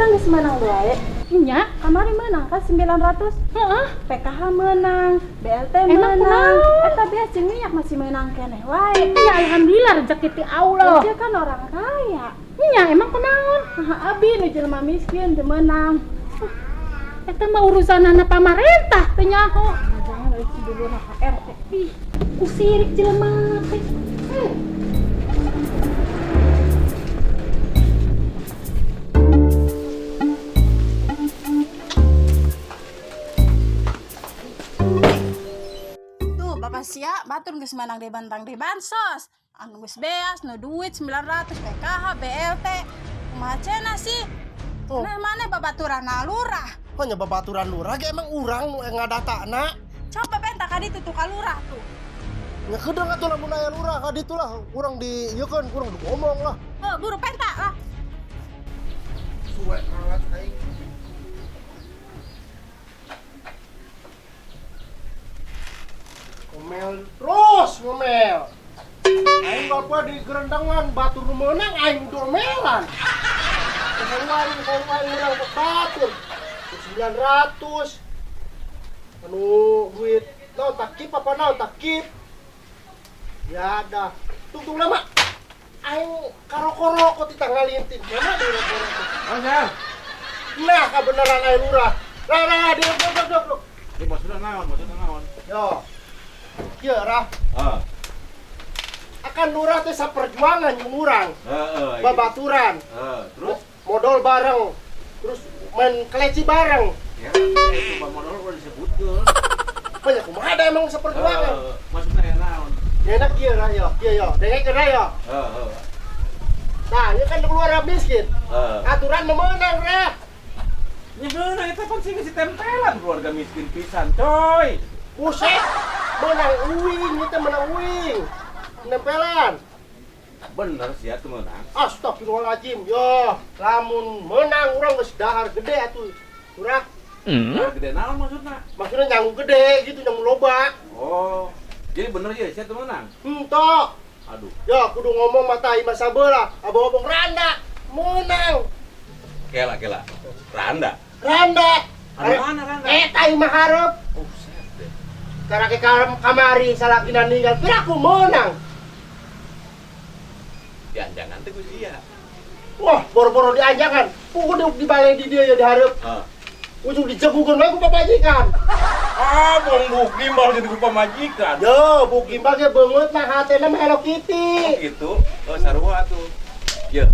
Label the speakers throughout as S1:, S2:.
S1: Eta geus meunang wae.
S2: Nya,
S1: Kamari meunang kan 900.
S2: Heeh.
S1: PKH meunang, BLT
S2: Emang
S1: meunang.
S2: kunaon?
S1: Eta biasa jeung minyak masih meunang keneh wae.
S2: Ya alhamdulillah rezeki ti Allah.
S1: Dia kan orang kaya.
S2: Nya emang kunaon?
S1: Nah, abi nu jelema miskin teu meunang.
S2: Eta mah urusanana pamarentah teu nyaho.
S1: Nah, jangan euy si dulurna ka RT.
S2: Ih, kusirik jelema teh.
S1: Tuh, Bapak sia batur geus meunang deui bantang deui bansos. Anu geus beas nu duit 900 PKH BLT. Kumaha cenah sih?
S3: Oh.
S1: Nah, mana babaturan lurah?
S3: Kok nya babaturan lurah ge emang urang nu ngadatana.
S1: Coba penta ka ditu tuh ka lurah tuh.
S3: Nya kedeung atuh lamun aya lurah ka ditu lah, urang di ieu keun, urang kudu ngomong lah.
S1: Heuh, buru penta lah.
S3: Suwe banget aing. Ngomel terus ngomel. Aing bapak di gerendangan batur nu meunang aing domelan. Keluarin keluarin urang ke batur. 900. Anu duit naon takip apa naon takip. Ya dah. Tungtung lama. Aing karoko-roko ti tanggalintin. Mana di roko-roko?
S4: Oh,
S3: Nah, kebenaran aing lurah. Lah lah dia dok dok dok.
S4: Ini maksudnya naon? Maksudnya naon?
S3: Yo. Kieu rah.
S4: Heeh.
S3: Akan lurah teh saperjuangan jeung urang.
S4: Heeh.
S3: Babaturan.
S4: Heeh, terus
S3: modal bareng. Terus main keleci bareng.
S4: Ya, itu modal udah disebutkeun.
S3: Banyak kumaha da emang saperjuangan.
S4: Maksudnya ya naon?
S3: Enak kieu rah yo, kieu yo. Dengekeun rah yo.
S4: Heeh.
S3: Nah, ieu kan keluarga miskin.
S4: Heeh.
S3: Aturan memenang rah.
S4: Nya meunang eta pan sing tempelan keluarga miskin pisan, coy.
S3: Buset, menang uing, itu menang uing. Nempelan.
S4: Bener sih atuh meunang.
S3: Astagfirullahaladzim, yo, lamun menang urang geus dahar gede atuh. Lurah.
S4: Dahar gede naon maksudna?
S3: Maksudnya nyangu gede gitu, nyangu loba.
S4: Oh, jadi bener ya sia teu meunang?
S3: Henteu.
S4: Aduh.
S3: Yo, kudu ngomong mata imah sabelah, abang-abang randa menang.
S4: Kela kela. Randa.
S3: Randa.
S4: Anu mana randa?
S3: Eta imah hareup.
S4: Buset deh.
S3: Karake kamari salakina ninggal, piraku menang.
S4: Dianjangan teh ku sia.
S3: Wah, boro-boro dianjangan. Puguh di balai di dieu ya dihareup.
S4: Heeh.
S3: Ujung dijegukeun wae ku pamajikan.
S4: Ah, bong buk gimbal jadi ku pamajikan.
S3: Yo, buk gimbal ge beungeut mah hatena mah Hello Kitty.
S4: Oh gitu. Oh, sarua atuh. Ye.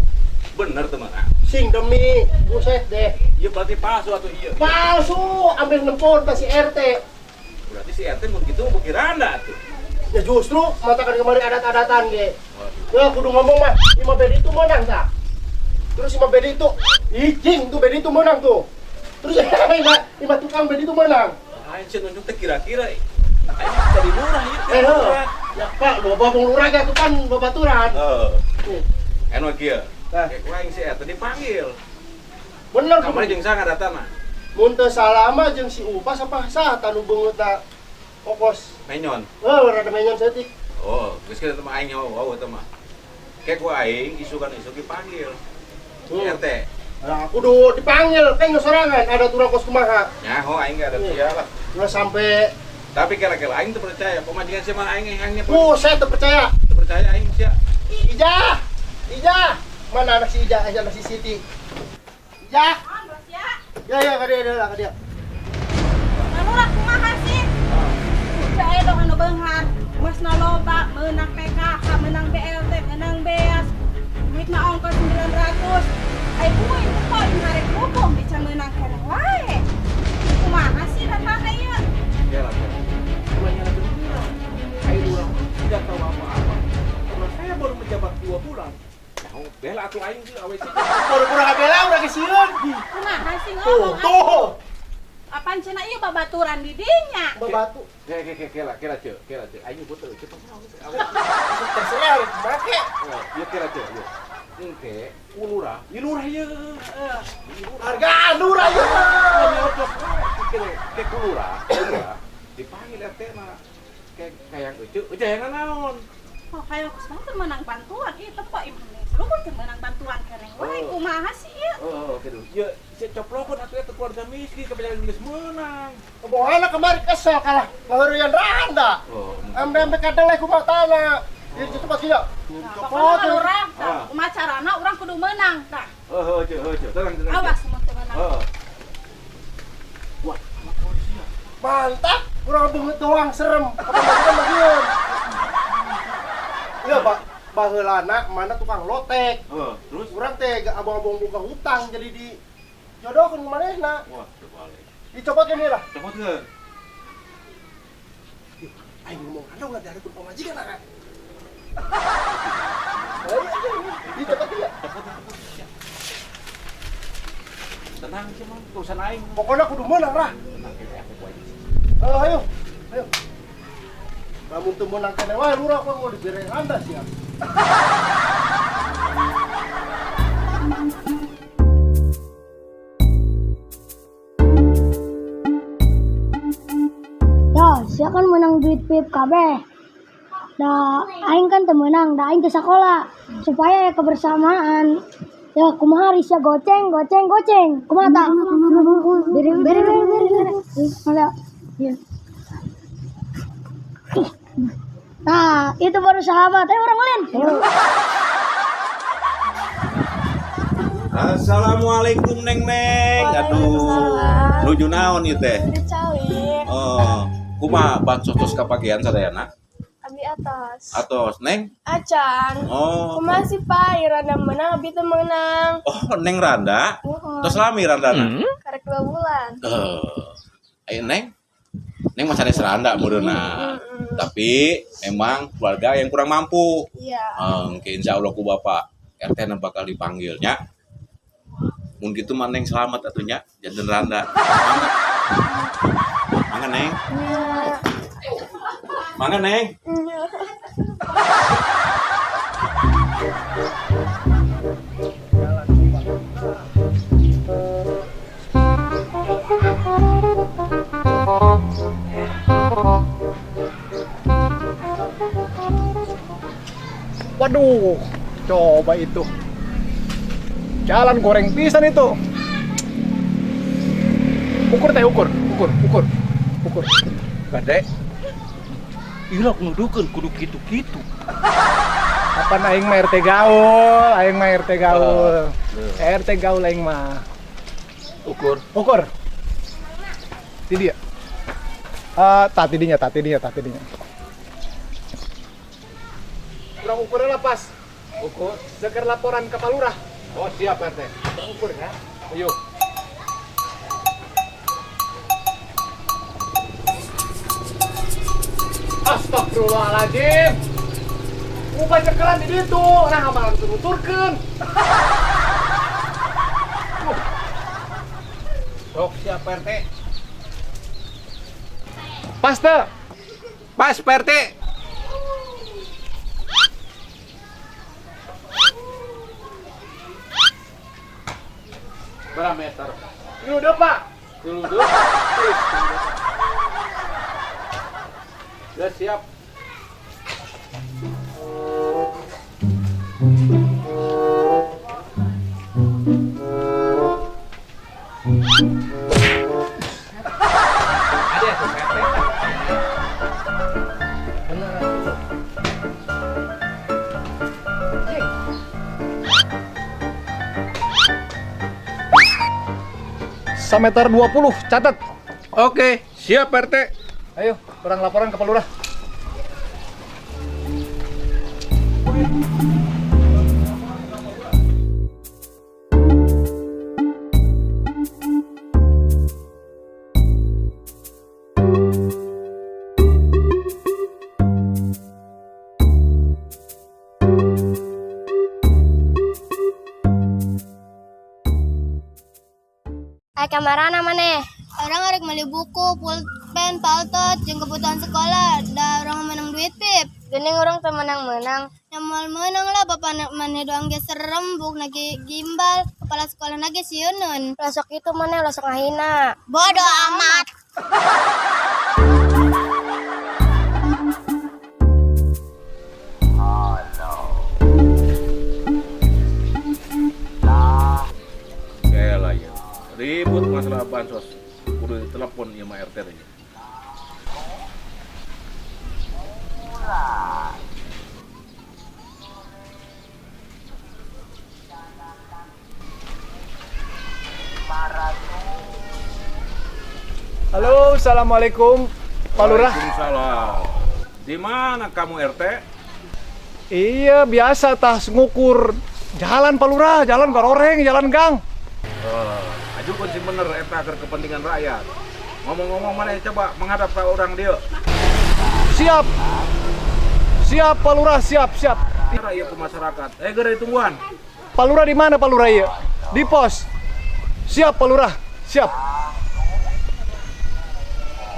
S4: Bener teu meunang.
S3: Sing demi, buset deh.
S4: Ieu berarti palsu atuh ieu.
S3: Palsu, ambil nempon ka si RT.
S4: Berarti si RT mun kitu beuki randa atuh.
S3: Ya justru matakan kemarin adat-adatan ge. Ya kudu ngomong mah, imah bedi itu menang tah. Terus imah bedi itu, ijing tuh bedi itu menang tuh. Terus imah tukang bedi itu menang.
S4: Lain sih nunjuk teh kira-kira. Aing jadi lurah ieu teh.
S3: Ya Pak, lu babong lurah ge atuh kan babaturan.
S4: Heeh. Anu kieu.
S3: Tah.
S4: Kayak ku aing si RT dipanggil.
S3: Bener
S4: Kamari jeung saha ngadatana?
S3: Mun teu salah mah jeung si Upas apa saha tanu beungeutna kokos.
S4: Menyon.
S3: Heuh, rada menyon saeutik.
S4: Oh, geus kieu teh mah aing nyawa wau eta mah. Kayak ku aing isukan isuk dipanggil. RT.
S3: Nah, kudu dipanggil kan sorangan ada turang kos kumaha.
S4: Nyaho aing ge ada sia lah.
S3: Ulah sampai
S4: tapi kira-kira aing teu percaya pamajikan sia mah aing aingnya.
S3: Saya teu percaya.
S4: Teu percaya aing sia.
S3: Ijah. Ijah. Mana anak si Ijah, anak si Siti? Ijah. Ya ya ka dia lah ka dia.
S1: Lurah kumaha sih? Saya dong anu beunghar. Geus loba meunang PKH, meunang BLT, meunang beas. Duitna ongkos 900. Ai kuing poin harek hukum bisa meunang keneh wae. Kumaha sih datana ieu?
S4: Kela kela. Bukannya lagi lurah. Ai lurah tidak tahu apa-apa. Karena saya baru menjabat 2 bulan. Nyaho bela atuh aing sih awe sih.
S3: Baru-baru bela udah kesieun.
S1: Kumaha sih ngomong?
S3: Tuh.
S1: Apaan cenah ieu babaturan di dinya?
S3: Babatu.
S4: Ke kela kela ceu, kela ceu. Aing nyebut teu ceu.
S3: Terserah rek make.
S4: Ieu kela ceu, ieu. Engke ku lurah, ieu lurah ieu.
S3: Hargaan lurah ieu.
S4: Ke ku lurah, lurah dipanggil RT mah. Ke kayang euceu, euceu hayang naon?
S1: Oh, hayang kumaha menang bantuan ieu tempo imah. Lu teu meunang bantuan keneh. Wah, kumaha sih ieu?
S4: Oh, gitu. Ya, saya coplokeun atuh eta keluarga miskin kebanyakan geus meunang.
S3: Bohana kemarin kesel kalah ngaheureuyan randa.
S4: Oh,
S3: Ambe-ambe kadele kumaha tanah. Ieu cepat kieu.
S1: Nah, pokoknya urang, tah, kumaha carana urang kudu meunang, tah.
S4: Oh, oh, oh, tenang, tenang.
S1: Awas mun teu meunang.
S4: Oh. Wah,
S3: Mantap, kurang beungeut doang serem. Kapan bagian. Iya, Pak. Baheulana mana tukang lotek.
S4: Oh, terus
S3: Urang teh gak abang-abang boga hutang jadi di jodohkeun ku manehna.
S4: Wah, terbalik.
S3: Dicopotkeun ieu lah.
S4: Copotkeun.
S3: Aing ngomong anu nggak dari pun pamajikan ah. Dicopotkeun ya.
S4: Tenang sih, Mang. Urusan aing.
S3: Pokoknya kudu meunang lah.
S4: Tenang, kita aku aja.
S3: Ayo, ayo. Ayo. Lamun teu meunang keneh wae lurah kok mau dibere randa sia.
S5: Ya, sia kan menang duit pip kabeh. Da aing kan teu meunang, da aing teu sakola. Supaya ya kebersamaan. Ya kumaha sia goceng, goceng, goceng. Kumaha ta? Bere bere bere bere. bere. Mana? Ya. Nah, itu baru sahabat. Ayo orang lain.
S6: Assalamualaikum Neng Neng. Aduh, nuju naon ieu teh?
S7: Dicalik.
S6: Oh, kumaha bansos tos kapagian sadayana?
S7: Abi atas.
S6: Atos Neng?
S7: Acan.
S6: Oh.
S7: Kumaha sih Pak, Randa menang, abi teu menang.
S6: Oh, Neng Randa.
S7: Muhun.
S6: Tos lami Randana.
S7: Karek 2 bulan.
S6: Eh, ayo Neng. Neng mah sanes randa meureunna. Tapi memang keluarga yang kurang mampu.
S7: Iya.
S6: Engke insya Allah ku Bapak RT na bakal dipanggilnya. Mun kitu mah Neng selamat atuh nya janten randa. Mangga. Mangga Neng.
S7: Iya.
S6: Mangga Neng.
S7: Iya.
S3: Waduh, coba itu. Jalan goreng pisan itu. Ukur teh, ukur, ukur, ukur, ukur.
S4: Gade. Ieu lah nuduhkeun kudu kitu-kitu.
S3: Kapan aing mah RT gaul, aing mah RT gaul. RT gaul aing mah.
S4: Ukur.
S3: Ukur. Ti dia. Tak tidinya, tak tidinya, tak tidinya. Kurang ukurnya lah pas.
S4: Ukur.
S3: Seker laporan ke Pak Lurah.
S4: Oh, siap RT.
S3: Ukur ya.
S4: Ayo.
S3: Astagfirullahaladzim. Ubah cekelan di ditu. Nah, malah tuturkeun.
S4: Sok siap RT.
S3: Pas teu.
S6: Pas Pak RT.
S4: Berapa meter?
S3: Ini udah, Pak.
S4: Dulu dulu. Udah siap. Ada ya, tuh, RT.
S3: Bener. Sameter 20, catat.
S4: Oke, siap RT.
S3: Ayo, orang laporan ke Pak Lurah.
S7: Ay kamarana maneh? Orang arek meuli buku, pulpen, paltot, jeung kebutuhan sekolah. Da orang menang duit pip. Geuning urang teu menang-menang. Ya moal meunang lah bapak maneh doang ge serem, buk nage gimbal, kepala sekolah nage sieuneun. Lasok itu maneh lasok ngahina. Bodoh amat.
S6: sama RT nih.
S8: Halo, assalamualaikum, Pak Lurah.
S6: Waalaikumsalam. Di mana kamu RT?
S8: Iya, biasa tas ngukur jalan Pak Lurah, jalan goreng, jalan gang.
S6: Aju kunci bener eta agar kepentingan rakyat. Ngomong-ngomong mana coba menghadap ke orang dia.
S8: Siap. Siap Pak Lurah, siap, siap.
S6: Iya ke masyarakat. Geura ditungguan.
S8: Pak Lurah di mana Pak Lurah iya? Di pos. Siap Pak Lurah, siap.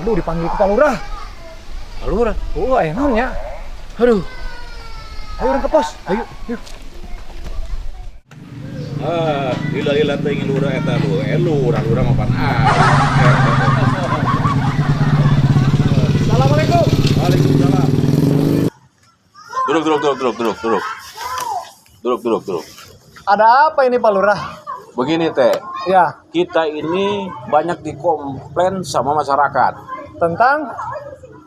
S8: Aduh, dipanggil ke Pak Lurah.
S6: Pak Lurah?
S8: Oh, emangnya. Aduh. Ayo orang ke pos. Ayo, yuk.
S6: Ah, lila-lila teh ingin lurah eta lu. Lurah, lurah mah pan ah.
S8: Assalamualaikum.
S6: Waalaikumsalam. Duduk, duduk, duduk, duduk, duduk, duduk. Duduk, duduk, duduk.
S8: Ada apa ini Pak Lurah?
S6: Begini Teh.
S8: Ya.
S6: Kita ini banyak dikomplain sama masyarakat.
S8: Tentang?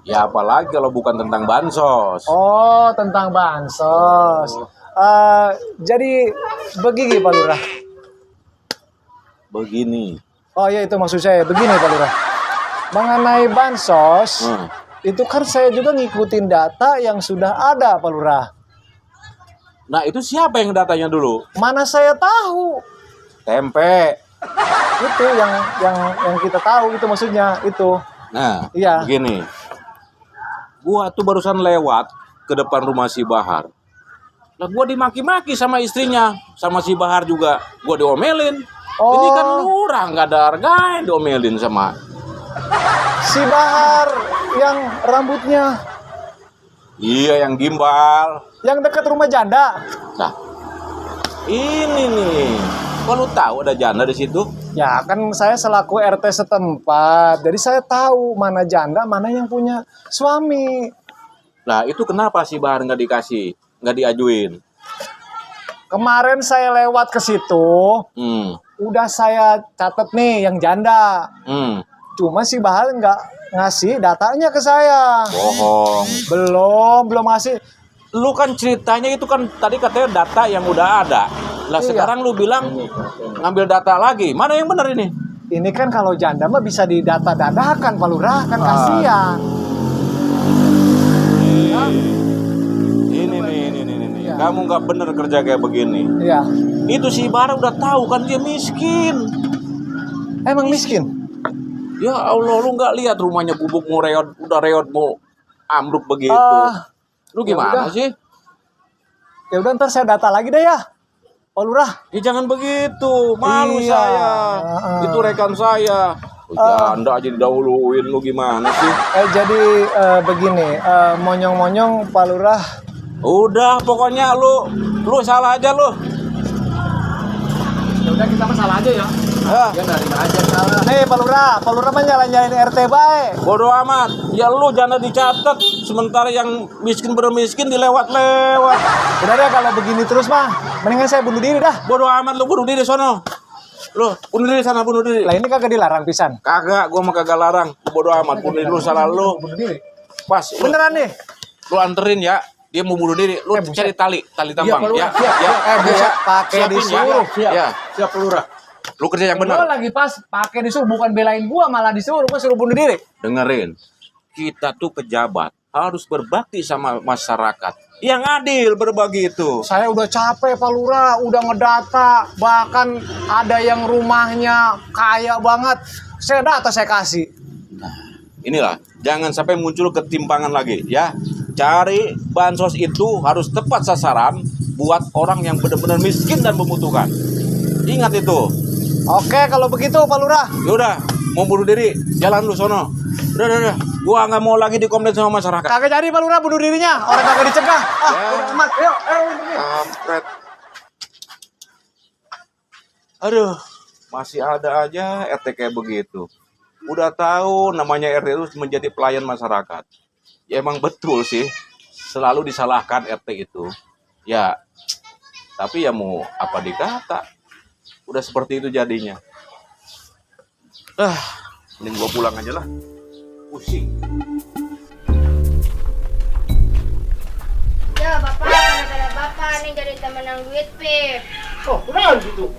S6: Ya apalagi kalau bukan tentang bansos.
S8: Oh, tentang bansos.
S6: Oh.
S8: Jadi begini Pak Lurah.
S6: Begini.
S8: Oh ya itu maksud saya, begini Pak Lurah. Mengenai bansos, itu kan saya juga ngikutin data yang sudah ada Pak Lurah.
S6: Nah itu siapa yang datanya dulu?
S8: Mana saya tahu.
S6: Tempe.
S8: Itu yang kita tahu itu maksudnya itu.
S6: Nah,
S8: iya.
S6: Begini. Gua tuh barusan lewat ke depan rumah si Bahar. Lah gua dimaki-maki sama istrinya, sama si Bahar juga. Gua diomelin.
S8: Oh.
S6: Ini kan lurah nggak ada hargain diomelin sama
S8: si Bahar yang rambutnya.
S6: Iya, yang gimbal.
S8: Yang dekat rumah janda.
S6: Nah, ini nih. Kok lu tahu ada janda di situ?
S8: Ya kan saya selaku RT setempat, jadi saya tahu mana janda, mana yang punya suami.
S6: Nah itu kenapa si Bahar nggak dikasih, nggak diajuin?
S8: Kemarin saya lewat ke situ, udah saya catet nih yang janda. Cuma si Bahar nggak ngasih datanya ke saya.
S6: Bohong.
S8: Belum ngasih.
S6: Lu kan ceritanya itu kan tadi katanya data yang udah ada. Lah
S8: Iya.
S6: sekarang lu bilang ngambil data lagi. Mana yang benar ini?
S8: Ini kan kalau janda mah bisa didata dadakan Pak Lurah, kan kasihan.
S6: Ini nih, ini nih.
S8: Iya.
S6: Kamu nggak bener kerja kayak begini.
S8: Iya.
S6: Itu si Bara udah tahu kan dia miskin.
S8: Emang miskin?
S6: Ya Allah, lu nggak lihat rumahnya gubuk mau reot, udah reot mau ambruk begitu. Lu gimana
S8: ya
S6: sih?
S8: Ya udah ntar saya data lagi deh ya. Pak Lurah.
S6: Ya jangan begitu, malu
S8: iya.
S6: Saya. Itu rekan saya. Janda aja didahuluin, lu gimana sih?
S8: Jadi begini, monyong-monyong Pak Lurah.
S6: Udah, pokoknya lu salah aja lu.
S8: Ya udah kita mah salah aja ya. Ya nerima aja salah. Nih Pak Lurah mah nyalain-nyalain RT bae.
S6: Bodoh amat. Ya lu jangan dicatat, sementara yang miskin bermiskin dilewat-lewat.
S8: Udah deh kalau begini terus mah, mendingan saya bunuh diri dah.
S6: Bodoh amat lu bunuh diri sono. Lu bunuh diri sana, bunuh diri.
S8: Lah ini kagak dilarang pisan.
S6: Kagak, gua mah kagak larang. Bodoh amat, bunuh diri lu salah lu.
S8: Bunuh diri.
S6: Pas.
S8: Beneran nih.
S6: Lu anterin ya. Dia mau bunuh diri, lu cari tali tambang.
S8: Iya,
S6: ya, ya,
S8: buset, pakai disuruh.
S6: Siap, ya.
S4: Siap, Lurah.
S6: Lu kerja yang benar.
S8: Gua lagi pas pakai disuruh, bukan belain gua, malah disuruh, gua suruh bunuh diri.
S6: Dengerin, kita tuh pejabat harus berbakti sama masyarakat. Yang adil berbagi itu.
S8: Saya udah capek Pak Lurah, udah ngedata, bahkan ada yang rumahnya kaya banget. Saya data saya kasih.
S6: Nah, inilah, jangan sampai muncul ketimpangan lagi ya. Cari bansos itu harus tepat sasaran buat orang yang benar-benar miskin dan membutuhkan. Ingat itu.
S8: Oke, kalau begitu Pak Lurah.
S6: Yaudah, mau bunuh diri, jalan lu sono. Udah. Gua nggak mau lagi dikomplain sama masyarakat.
S8: Kagak jadi Pak Lurah bunuh dirinya, orang kagak dicegah. Ah,
S6: ya.
S8: Udah amat. Ayo, ayo pergi.
S6: Kampret. Aduh, masih ada aja RT kayak begitu. Udah tahu namanya RT itu menjadi pelayan masyarakat. Ya emang betul sih, selalu disalahkan RT itu. Ya, tapi ya mau apa dikata, udah seperti itu jadinya. Ah. Mending gua pulang aja lah. Pusing.
S7: Ya, Bapak, gara-gara Bapak nih jadi teu menang duit PIP.
S3: Oh, kunaon gitu?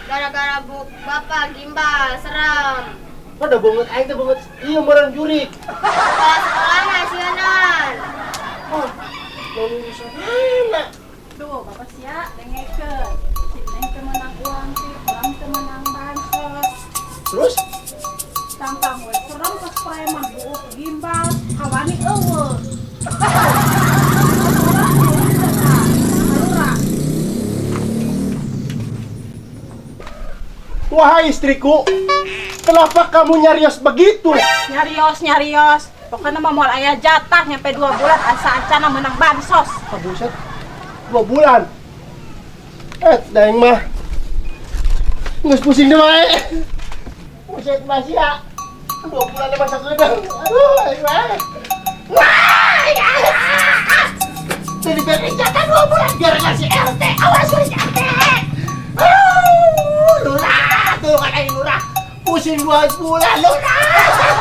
S7: Gara-gara Bapak gimbal, serem.
S3: Ada banget aing teh banget iya meureun jurik.
S7: Kepala sekolah nasional.
S3: Oh, mau urusan anak.
S1: Duh, Bapak sia dengekeun. Si Neng teu meunang uang sih, urang teu meunang bansos.
S3: Terus?
S1: Tangtang we serem pas preman buuk gimbal, kawani eueuh. Lurah.
S3: Wahai istriku, kenapa kamu nyarios begitu?
S1: Nyarios, nyarios. Pokoknya mah moal aya jatah nyampe 2 bulan asa acana menang bansos.
S3: Ah, buset, 2 bulan. Eh, daeng mah. Nggak pusing deh, mae. Buset masih ya. 2 bulan masa gedeng. Aduh, aing mah. Wah, ya. Jadi beri jatah 2 bulan biar ngasih RT. Awas si RT. Aduh, lurah, tuh kan aing lurah. Pusing 2 bulan, lurah.